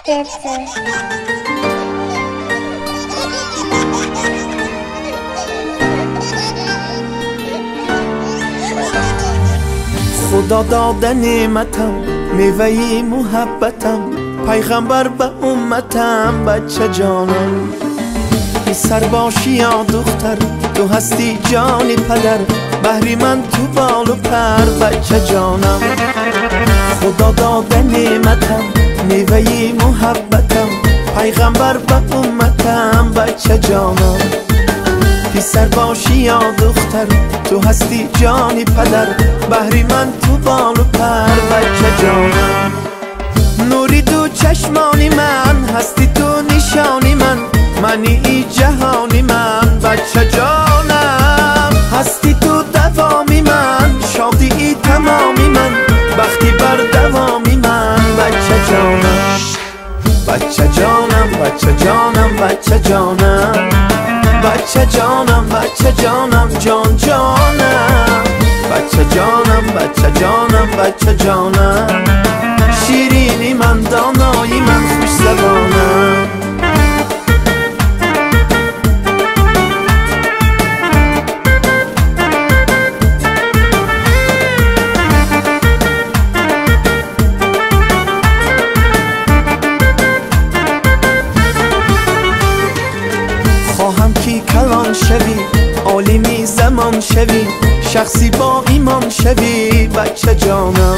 Spitze. خدا داده نعمتم، میوه محبتم، پیغمبر به امتم، بچه جانم. پسر باشی یا دختر، تو هستی جان پدر، بهری من تو بال و پر، بچه جانم. خدا داده نعمتم، میوه محبتم، پیغمبر به امتم، بچه جانم. پسر باشی یا دختر، تو هستی جان پدر، بهری من تو بال و پر، بچه جانم. نوری دو چشمانی من، هستی تو نشانی من، منی ای جهانی من، بچه جانم. هستی تو دوامی من، شادی ای تمامی من، بختی بر دوامی من، بچه جانم. بچه جانم، بچه جانم، بچه جانم، بچه جانم، بچه جانم، جان جانم، بچه جانم، بچه جانم، بچه جانم، شیرینی من، دانایی من، خوش زبانم. خواهم کی کلان شوی، عالمی زمان شوی، شخصی با ایمان شوی، بچه جانم.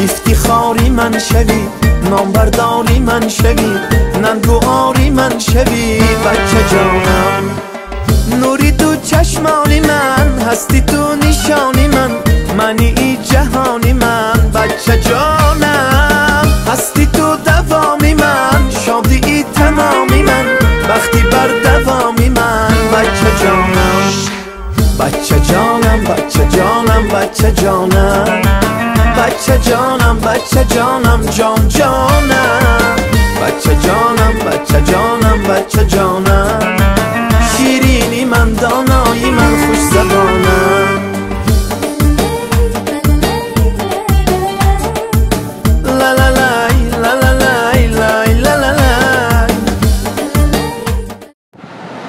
افتخاری من شوی، نامبرداری من شوی، ننگ و آری من شوی، بچه جانم. نوری تو چشمانی من، هستی تو نشانی من، منی ای جهانی من، بچه جانم. هستی تو دوامی من، شادی ای تمامی من، بختی بر دوامی من، بچه جانم. بچه جانم، بچه جانم، بچه جانم، بچه جانم، بچه جانم، جان جانم، بچه جانم، بچه جانم، بچه جانم، شیرینی من، دانایی من، خوش زبانم. لا لا لا لا لا لا لا لا لا.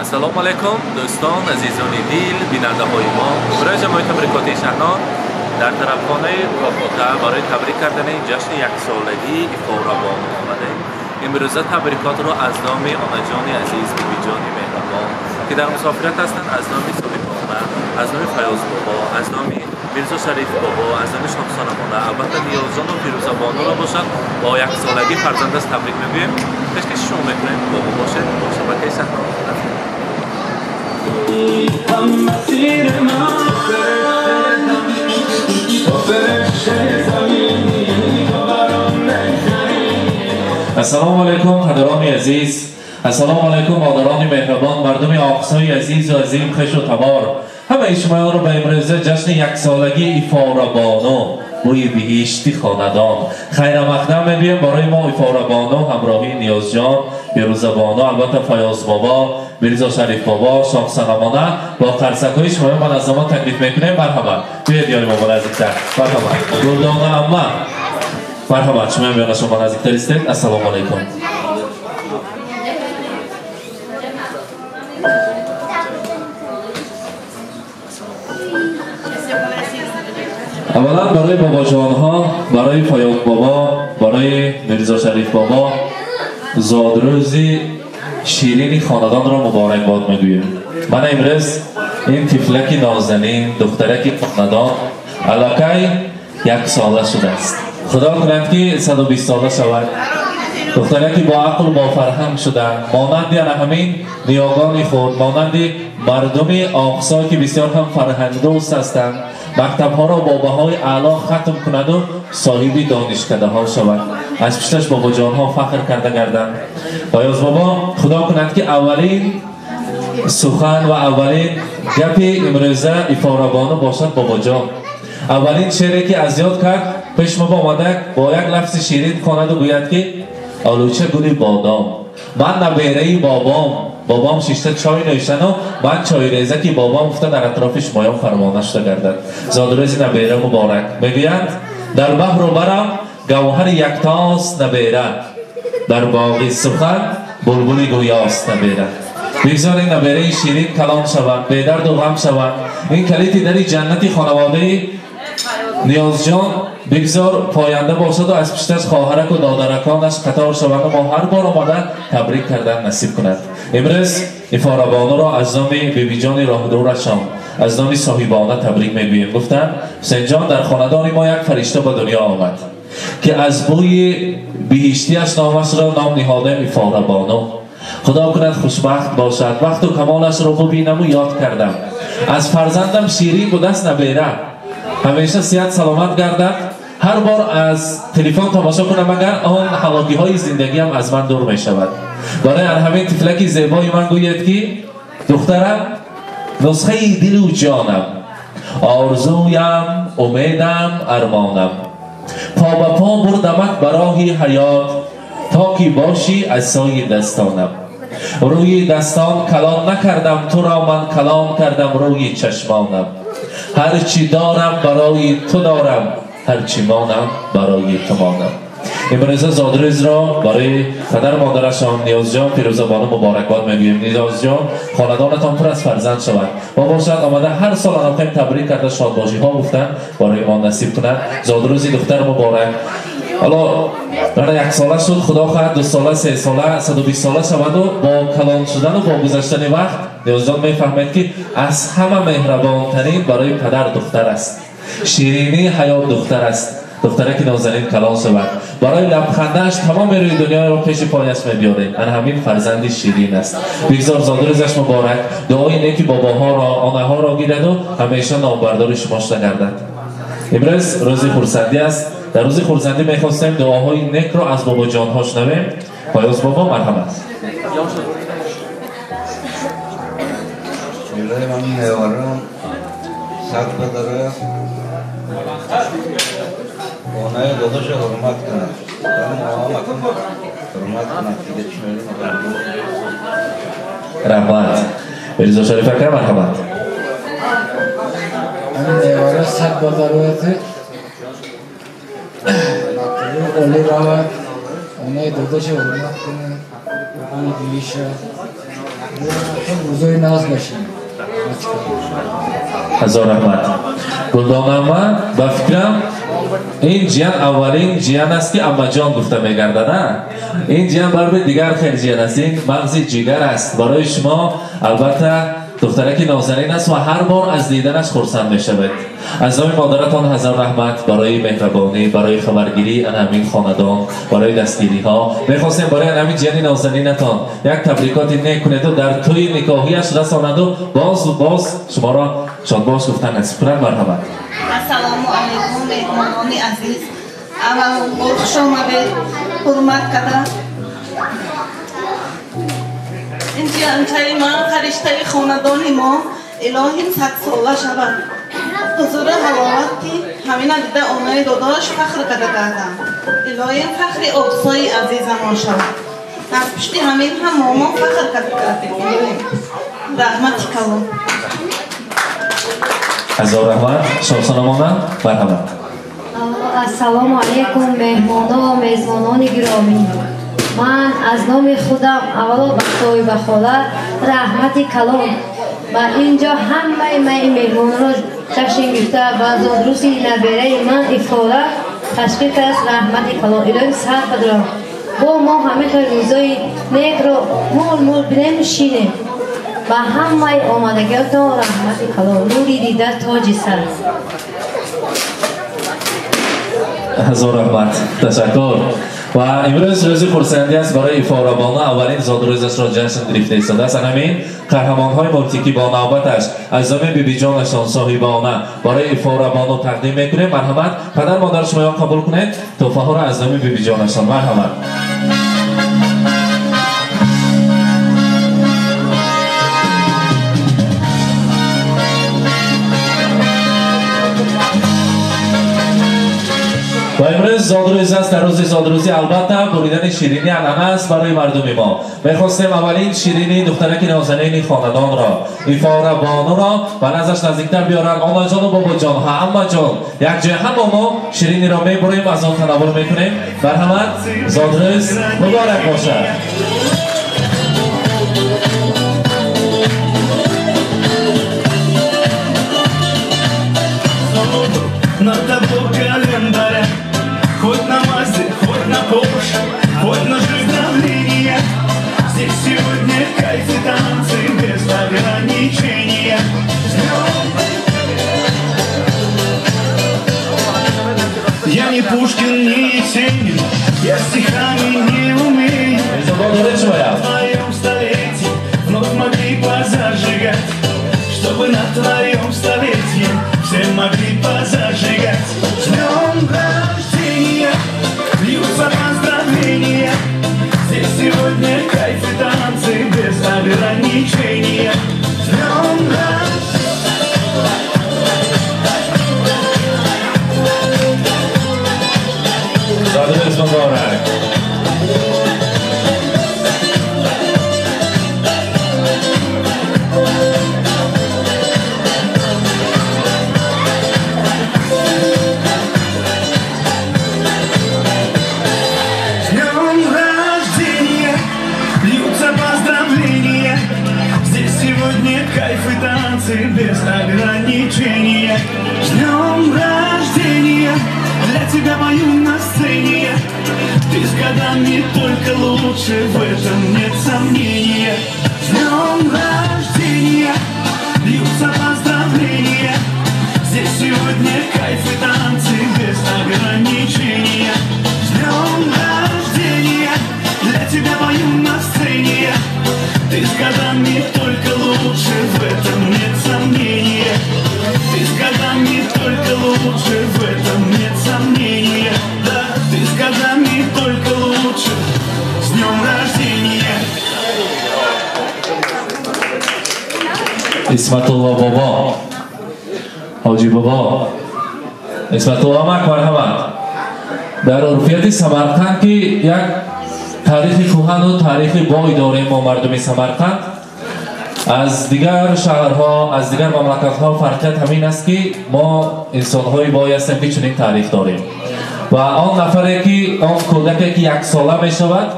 السلام علیکم دوستان، عزیزان دل، بیننده های ما. برای جماعت تبریکاتی شهنان در طرفخانه کاکاته برای تبریک کردن جشن یک سالگی افارابان آمده. امروزه تبریکات را از نام آناجان عزیز، بیبی جان مهربان که در مسافرت هستند، از نام صاحب خانه، از نام فیاض بابا، از نام میرزا شریف بابا، از نام شمسان خانه، البته نیازان و فیروزه بانو را باشد با یک سالگی فرزند است تبریک میگوییم. پیشکش شما میکنیم. بابا باشد با شبکه صحنه. السلام علیکم پدران عزیز، السلام علیکم مادران مهربان، مردم آقسای عزیز و عظیم خوش و تبار. همه شما را به امروزه جشن یک سالگی ایفارابانو بوی بهشتی خاندان خیر مقدم میگویم. برای ما ایفارابانو همراهی نیاز جان، بیروزه بانو، البته فیاض بابا، میرزا شریف بابا، شاه سنمانه با قرصک‌های شما من از زمان تکلیف میکنیم. مرحبا بیاید یاری ما نزدیکتر. مرحبا گلدانه عمه، مرحبا شما میانه شما نزدیکتر استید. السلام علیکم. اولا برای بابا جانها، برای فیاض بابا، برای میرزا شریف بابا زادروزی شیرین خاندان را مبارک باد میگویم. من امروز این طفلک نازنین، دخترک خاندان علاقه یک ساله شده است. خدا کند که 120 ساله شود. دخترکی با عقل و با فرهنگ شده، مانند همین نیاگان خود، مانند مردم آقسا که بسیار هم فرهنگ دوست هستند، مکتب ها را با بهای اعلی ختم کند و صاحب دانشکده ها شود. از پشتش بابا جان ها فخر کرده گردند. فیاض بابا خدا کند که اولین سخن و اولین گپ امروزه ایفارابانو باشد. بابا جان اولین شعری که از یاد کرد پیش ما آمده با یک لفظ شیرین خواند و گوید که آلوچه گل بادام، من نبیره بابام، بابام شیشته چای نوشتن و من چای ریزه که بابام گفته در اطراف شمایان فرمانه شده گردد. زادروز نبیره مبارک. میگویند در بحر و برم گوهر یکتاست نبیره. Дар боғи сухан булбули гӯёст набера. Бигзор ин набераи ширин калом шавад, бедарду ғам шавад. Ин калити дари ҷаннати хонаводаи Ниёзҷон бигзор поянда бошаду аз пушташ хоҳараку додараконаш қатор шаванд мо ҳар бор омада табрик кардан насиб кунад. Имрӯз Ифорабонуро аз номи бибиҷони роҳдурашон, аз номи соҳибона табрик мегӯем. Гуфтанд Ҳусейнҷон, дар хонадони мо як фаришта ба дунё омад, ки аз бӯи биҳиштиаш номашро ном ниҳодем Ифорабону. Худо кунад хушбахт бошад, вақту камолашро бубинаму ёд кардам. Аз фарзандам ширин будаст набера, ҳамеша сиҳат саломат гардад. Ҳар бор аз телефон тамошо кунам, агар он ҳалокиҳои зиндагиам аз ман дур мешавад. Барои ҳамин тифлаки зебои ман гӯяд, ки духтарам нусхаи дилу ҷонам, орзуям, умедам, армонам. По ба по бурдамат ба роҳи ҳаёт, то ки бошӣ асои дастонам. Рӯи дастон калон накардам, туро ман калон кардам рӯи чашмонам. Ҳарчи дорам барои ту дорам, ҳарчи монам барои ту монам. Имрӯза зодрӯзро барои падару модарашон Ниёзҷон, Фирӯзабону муборакбод мегӯем. Ниёзҷон, хонадонатон пур аз фарзанд шавад ва бошад омада ҳар сол анохем табрик карда шодбошиҳо гуфтан барои мо насиб кунад. Зодрӯзи духтар муборак. Ҳоло бара як сола шуд, худо хоҳад 2 сола, 3 сола, 120 сола шаваду бо калон шудану бо гузаштани вақт Ниёзҷон мефаҳмед, ки аз ҳама меҳрабонтарин барои падар духтар аст. Ширинии ҳаёт духтар аст. Духтараки нозанин калон шавад, барои лабхандааш тамоми рӯи дунёро пеши пояш мебиёрем. Ана ҳамин фарзанди ширин аст. Бигзор зодрӯзаш муборак, дуои неки бобоҳоро, онаҳоро гираду ҳамеша номбардори шумош нагардад. Имрӯз рӯзи хурсандӣ аст. Дар рӯзи хурсандӣ мехостем дуоҳои некро аз бобоҷонҳо шунавем. Файёз бобо, марҳамат. Онаи додоша ҳурмат кунад, ҳурмат кунад. Раҳмат. Мирзо Шариф ака, марҳамат. Невара сад бадарояд, оли равад, онаи додоша ҳурмат кунад, онаи дивиша рӯзои нағз бошад. Ҳазор раҳмат. Гулдонама, ба фикрам ин ҷиян аввалин ҷиян аст, ки аммаҷон гуфта мегардад. Ин ҷиян барби дигар хел ҷиян аст, ин мағзи ҷигар аст. Барои шумо албатта духтараки нозанин аст ва ҳар бор аз диданаш хурсанд мешавед. Аз номи модаратон ҳазор раҳмат барои меҳрабонӣ, барои хабаргирӣ ана ҳамин хонадон, барои дастгириҳо. Мехостем барои ана ҳамин ҷияни нозанинатон як табрикоти нек кунеду дар тӯи никоҳияш расонаду бозу боз шуморо шодбош гуфтан насиб кунад. Марҳамат. Ассалому алайкум, меҳмонони азиз. Аввалон хуш омадед, ҳурмат карда. Ин ҷиянчаи ман, фариштаи хонадони мо, илоҳим 100 сола шавад. Ҳузури ҳаловат, ки ҳамина дида онаи додош фахр карда кардам. Илоҳим фахри обсои азизамон шавад. Аз пушти ҳамин ҳам момо фахр карда кардем. Илоҳим раҳмати калон. Ҳазор раҳмат. Шомсономона, марҳамат. Ассалому алайкум, меҳмоно ва мезбонони гиромӣ. Ман аз номи худам аввало ба Соҳиба хола раҳмати калон. Ба инҷо ҳамаи ман ин меҳмонро ҷашн гирифта ва зодрӯзи набераи ман Ифора ташкил кардааст, раҳмати калон. Илоҳи сар падарам бо мо ҳамин хел рӯзои некро мул мул бинем, шинем. Ба ҳамаи омадагиётон раҳмати калон. Нури дида, тоҷи сар. Ҳазор раҳмат, ташаккур. Ва имрӯз рӯзи хурсандӣ аст барои Ифорабону, аввалин зодрӯзашро ҷашн гирифта истодааст. Ана ҳамин қаҳрамонҳои мултикӣ бо навбаташ аз номи бибиҷонашон Соҳибона барои Ифорабону тақдим мекунем. Марҳамат, падар модар, шумоён қабул кунед тӯҳфаҳоро аз номи бибиҷонашон. Марҳамат. Ва امروز زادروز است. در روز زادروزی البته بریدن شیرینی عنعنه است برای مردم ما. میخواستیم اولین شیرینی دخترک نازنین خاندان را، ایفاره بانو را و نزدش نزدیکتر بیارن. آنا جان و بابا جان، عمه جان، یک جای هم ما شیرینی را میبریم، از آن تناول میکنیم. مرحمت، زادروز مبارک باشد. На табло календаря, хоть на Мазде, хоть на Порше, хоть на давление. Здесь сегодня кайф и танцы без ограничения. Я не Пушкин, не Есенин, я стихами не умею. На твоем столетии вновь могли позажигать, чтобы на твоем столетии все могли позажигать. С днем рождения льются поздравления. Здесь сегодня кайф и танцы без ограничения. С днем рождения. Зодрӯз муборак. Кайф и танцы без ограничения. С днем рождения, для тебя мою на сцене. Ты с годами только лучше, в этом нет сомнения. С днем рождения, льются поздравления. Здесь сегодня кайф и танцы без ограничения. С днем рождения, для тебя мою на сцене. Ты с годами только лучше, в этом нет сомнения. Ты с годами только лучше, в этом нет сомнения. Да, ты с годами только лучше. С днем рождения. Исматулло бобо, Ҳоҷи бобо, Исматулло амак, марҳамат. Дар урфияти Самарқанд ки як таърихи кӯҳану таърихи бой дорем мо мардуми Самарқанд, аз дигар шаҳрҳо, аз дигар мамлакатҳо фарқият ҳамин аст ки мо инсонҳои бой ҳастем ки чунин таърих дорем. Ва он нафаре ки, он кӯдаке ки яксола мешавад,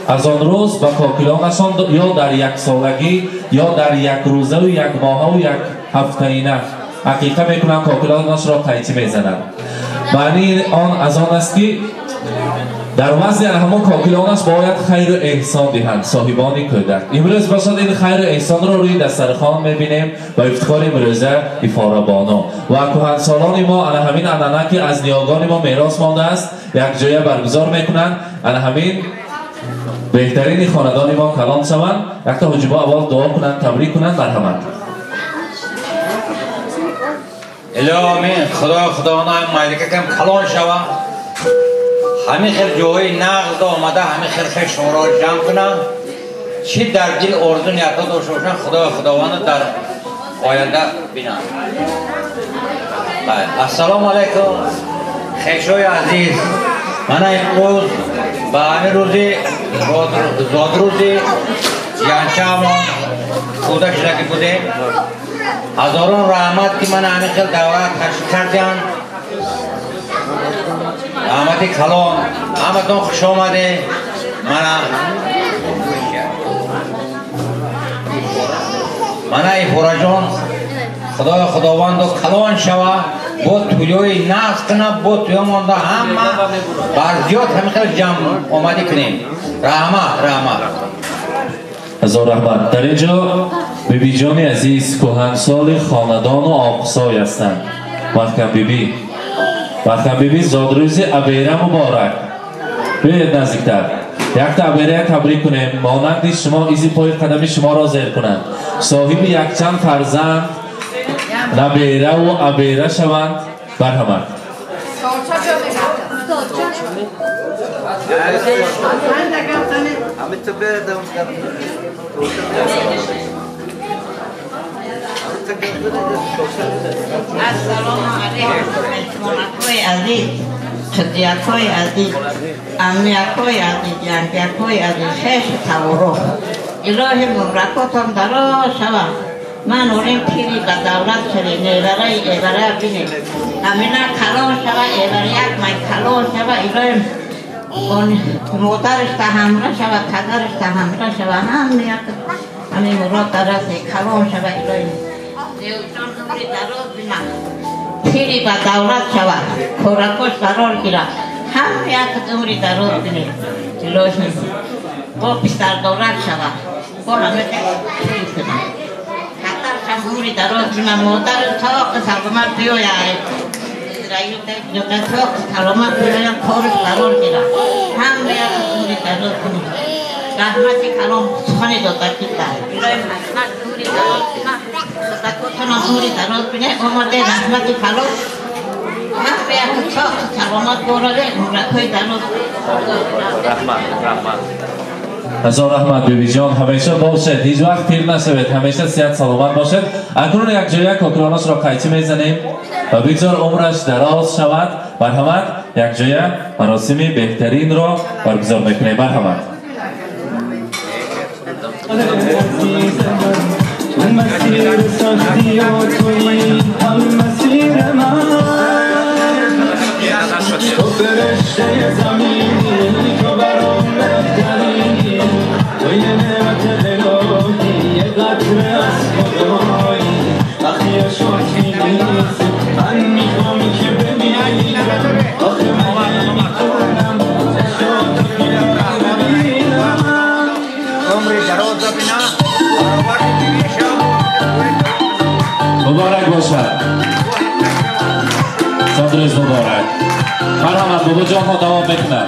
аз он рӯз ба кокилонашон ё дар яксолагӣ ё дар якрӯзаву як моҳаву як ҳафтаина ақиқа мекунанд, кокилонашро қайчӣ мезананд. Маънии он аз он аст ки дар вазни ҳамон кокилонаш бояд хайру эҳсон диҳанд соҳибони кӯдак. Имрӯз бошад ин хайру эҳсонро рӯи дастархон мебинем ба ифтихори имрӯза Ифорабону ва кӯҳансолони мо ана ҳамин анъана ки аз ниёгони мо мерос мондааст якҷоя баргузор мекунанд. Ана ҳамин беҳтарини хонадони мо калон шаванд. Якта ҳоҷибо аввал дуо кунанд, табрик кунанд. Марҳамат. Илоҳи Худои Худованд майдакакам калон шаванд, ҳамин хел ҷоҳои нағз омада, ҳамин хел хел шуморо ҷамъ кунанд. Чӣ дар дил орзу ниятҳо дошта бошанд, Худои Худованд дар оянда бинанд. Ассалому алайкум хешои азиз. Мана имрӯз ба ҳамин рӯзи зодрӯзи янчаамон кӯдак шуда ки будем, ҳазорон раҳмат ки мана ҳамин хел давлат ташкил карданд. Раҳмати калон, ҳаматон хуш омаде. Мана Ифораҷон, Худои Худовандо калон шава, бо тӯёи нағз кунад, бо тӯё монда ҳама бар зиёд ҳамин хел ҷамъ омадӣ кунем. Раҳмат, раҳмат. Ҳазор раҳмат. Дар ин ҷо бибиҷони азиз кӯҳансоли хонадону оқсой ҳастанд. Маҳкам бибӣ, Маҳкам бибӣ, зодрӯзи абера муборак. Биёед наздиктар. Якта аберая табрик кунем. Монанди шумо изи пои қадами шуморо зер кунанд. Соҳиби якчанд фарзанд, набераву абера шаванд. Марҳамат. Ассалому алайкум, меҳмонакҳои азиз. Қидиякҳои азиз, амниякҳои азиз, янгиякҳои азиз, хешу таворух. Илоҳи мубракотон дароз шавад. Ман орем пири ба давлат шавед, невараи эвара бинед. Ҳамина калон шава, эвара як май калон шава, илоҳи модараш та ҳамра шава, падараш та ҳамра шава, ҳамияк ҳамин мурод дарасе калон шава, илоҳи зевҷон умри дароз бинад. Пири ба давлат шавад, коракош барор гирад, ҳамияк умри дароз бинед. Илоҳи бо писардорак шавад, бо ҳама кунад. Катаршам умри дароз бинад, модару тоқи саломат биёяд. Тоқи саломат биёяд, кораш барор гирад. Ҳамияк умри дароз бинед. Раҳмати калом сухани додакита. Илоҳи ҳасмат умри дароз бинад, худакотонам умри дароз бинед, омаде раҳмати калом. Ҳамияк тоқи саломат бораде, умракҳои дароз. Раҳмат, раҳмат. Ҳазор раҳмат бибиҷон, ҳамеша бошед, ҳеҷ вақт пир нашавед, ҳамеша сиҳат саломат бошед. Акнун якҷоя кокронашро қайчӣ мезанем ва бигзор умраш дароз шавад. Марҳамат, якҷоя маросими беҳтаринро баргузор мекунем. Марҳамат. تو مسیر سختی ها تویی هم مسیر من، تو فرشته زمینی، تو برام بهترینی، تو یه نعمت الهی، یه قطره از خدایی. وقتی عشقت میریزه من میخوام که بمیرم، آخه من نمیتونم چشاتو ببینم. عمر دراز بنا. مبارک باشد. زادروز مبارک. مرحمت بابا جان ها دوام میکنم.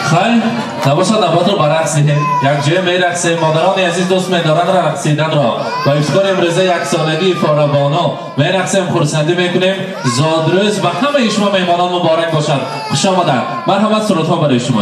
خیلی نباشد نبات رو برقصیم، یک جای میرقصیم. مادران عزیز دوست میدارن رقصیدن را با افتخار امروزه یک سالگی فارابانو میرقصیم، خرسندی میکنیم. زادروز و همه شما میهمانان مبارک باشد. خوش آمدن. مرحمت سرودها برای شما.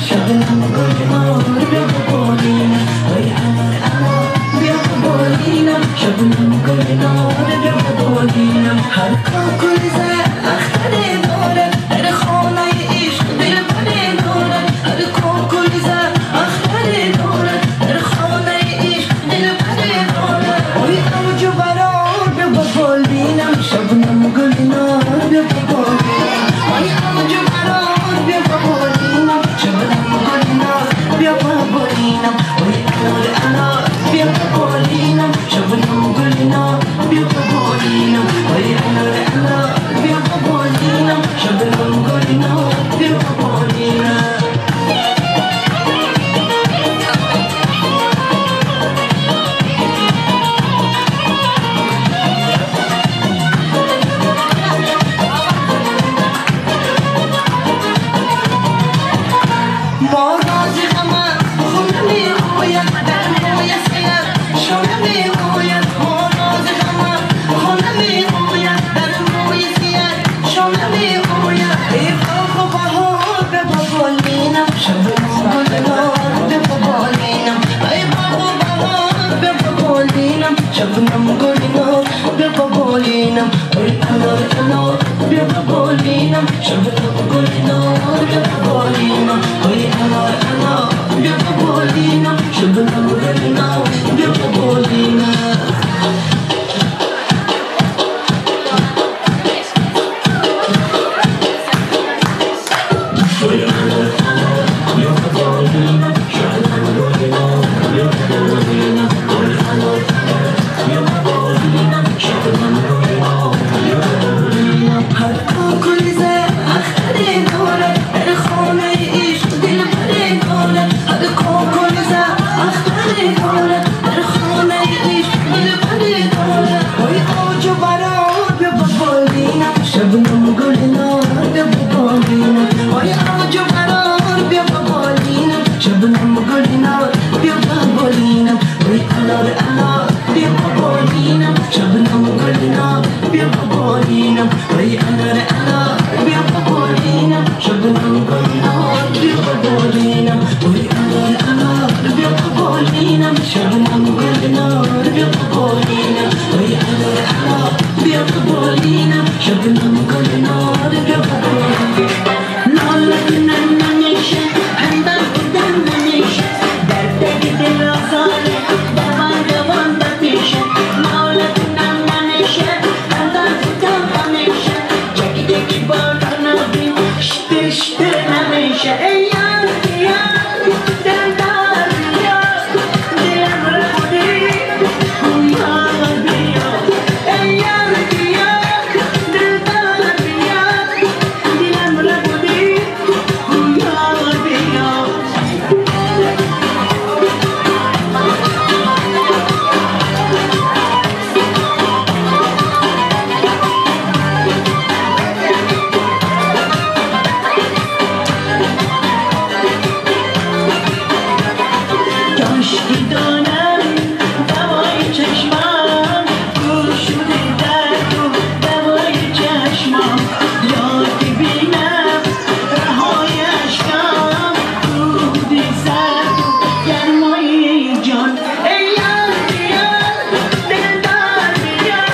شبنم گلینار بیا بالینم، وی انار انار. نار بیا تو بالینم، ای علا علا بیا تو بالینم، شبنم گل نار بیا تو بالینم. ناله کنم نمیشه، همدم بودم نمیشه، درد دل آزاره دوان دوان بپیشه. ناله کنم نمیشه، همدم بودم نمیشه، جگی جگی باران بیم شتر شتر نمیشه. ای یار یار دلدار یار، دلم رفتی یار بیا. ای یار یار دلدار یار، دلم رفتی یار بیا. کاش که دانم دوای چشمم، گشوده درد و دوای چشمم، یا که بینم رهای اشکم، دود سرد و گرمای جان. ای یار یار دلدار بیا،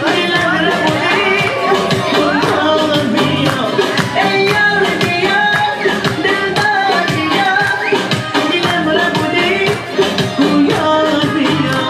دلم ربودی یار بیا. ای یار یار دلدار بیا، دلم ربودی یار بیا.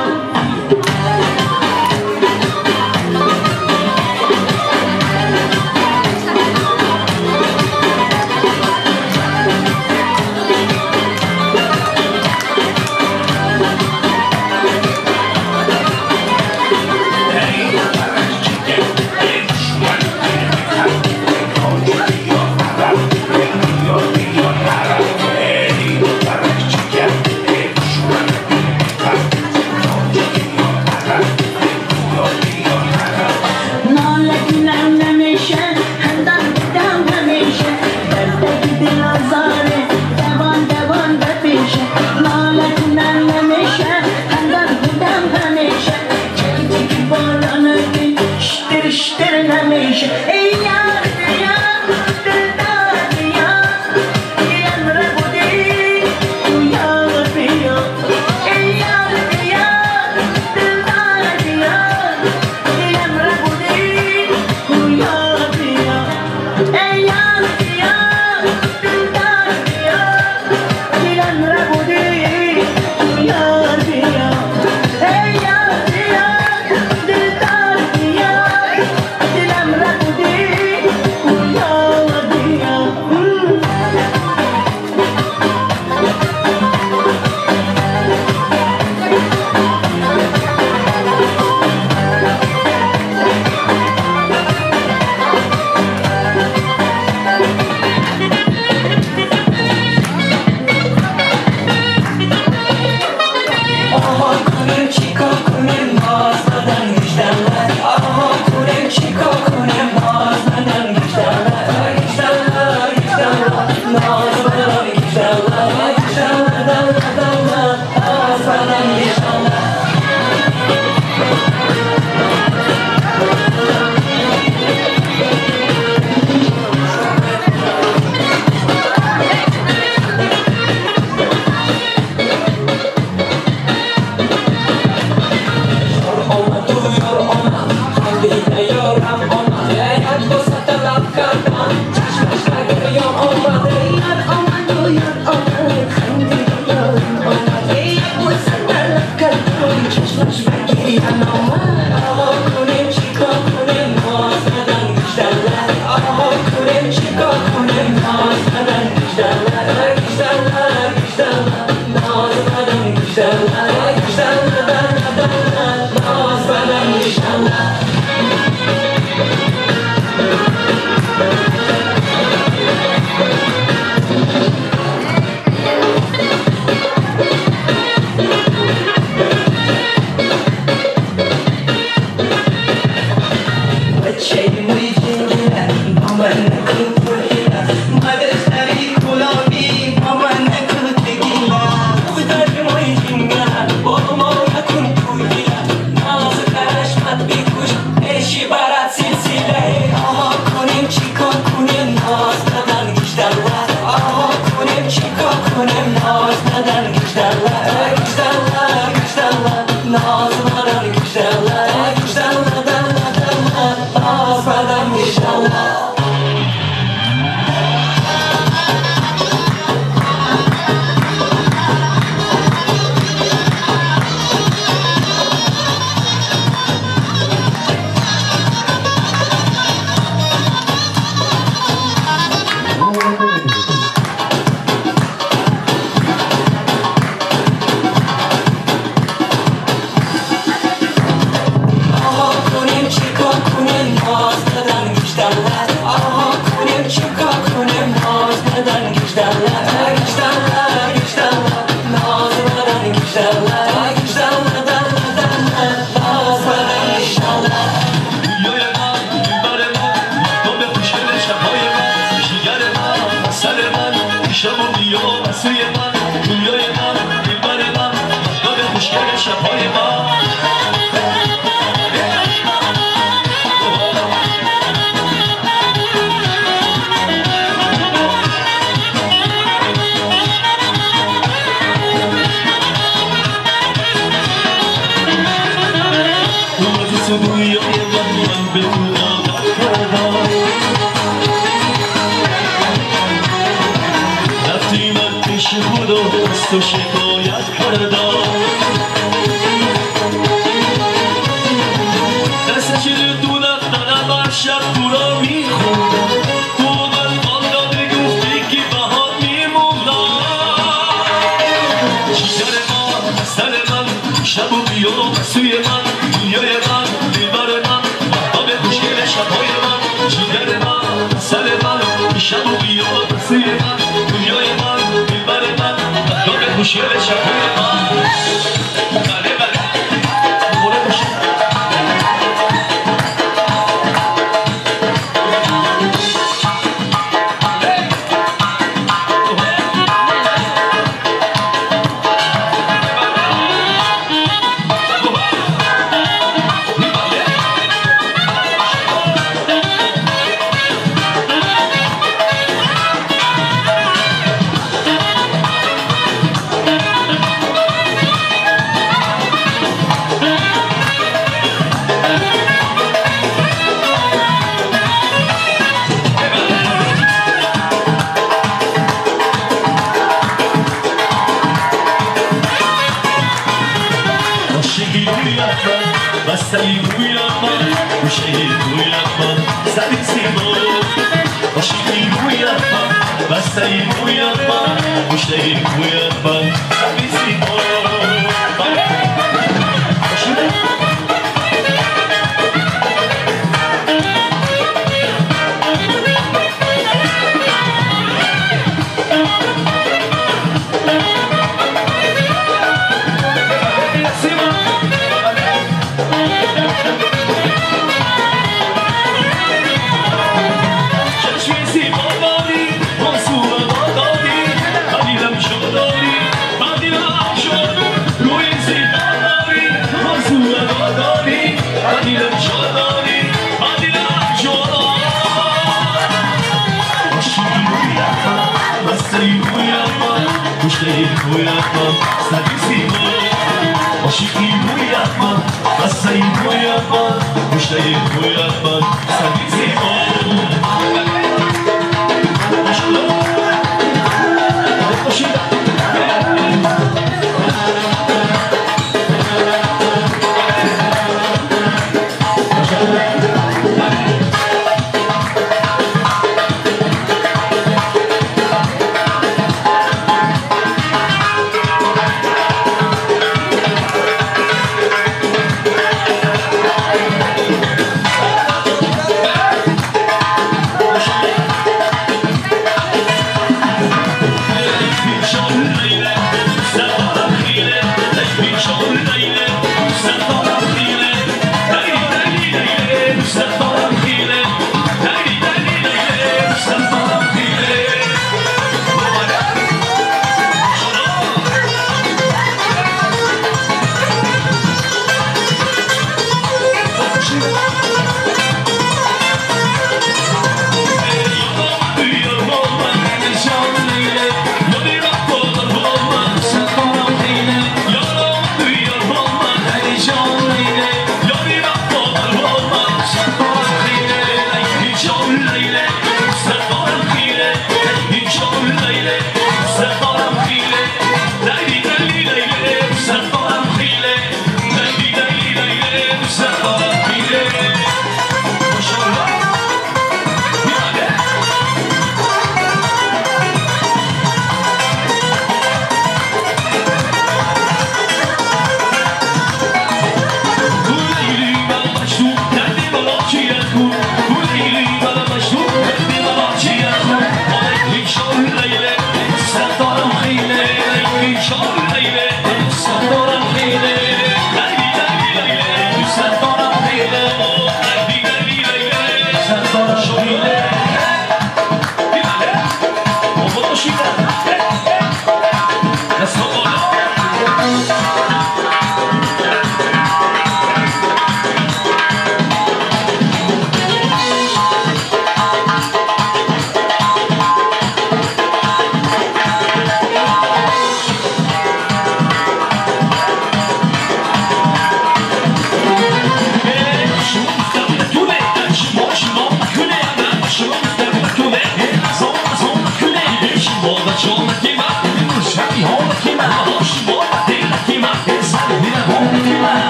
ناله کنم نمیشه، همدم بودم همیشه، درد دل آزاره دوان دوان بپیشه. ناله کنم نمیشه، همدم بودم همیشه، چکی چکی باران بی شتر شتر نمیشه. ای یار یار دلدار یار، دلم ربودی یار بیا. ای یار یار دلدار یار، دلم ربودی یار بیا. ای یار یار دلدار یار، دلم ربودی یار بیا. ای یار یار دلدار یار، دلم ربودی یار بیا. آها کنم چیکار کنم ناز ندن گشتم، آها کنم چیکار کنم ناز ندن گشتم، گشتم گشتم ناز ندن گشتم، گشتم ناز ندن گشتم. شبهای ما. دنیای من به تو عادت کردم، رفتی من پیش خدا از تو شکایت کردم، دست چیل دو دفترم هر شب تو را میخوندم، تو من قول داده گفتی که باهات میموندم. جگر من، سر من، شب و بیا سوی من، دنیای من، دلبر من، مهتاب خوشگل شبهای من، جگر من، سر من، شب و بیا سوی من، دنیای من، دلبر من، مهتاب خوشگل شبهای من. بله بله خوره باشه.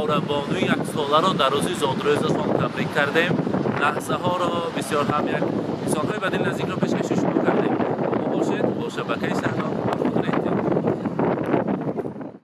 Ифорабонуи яксоларо дар рӯзи зодрӯзашон табрик кардем. Лаҳзаҳоро бисёр ҳам як инсонҳои ба дил наздикро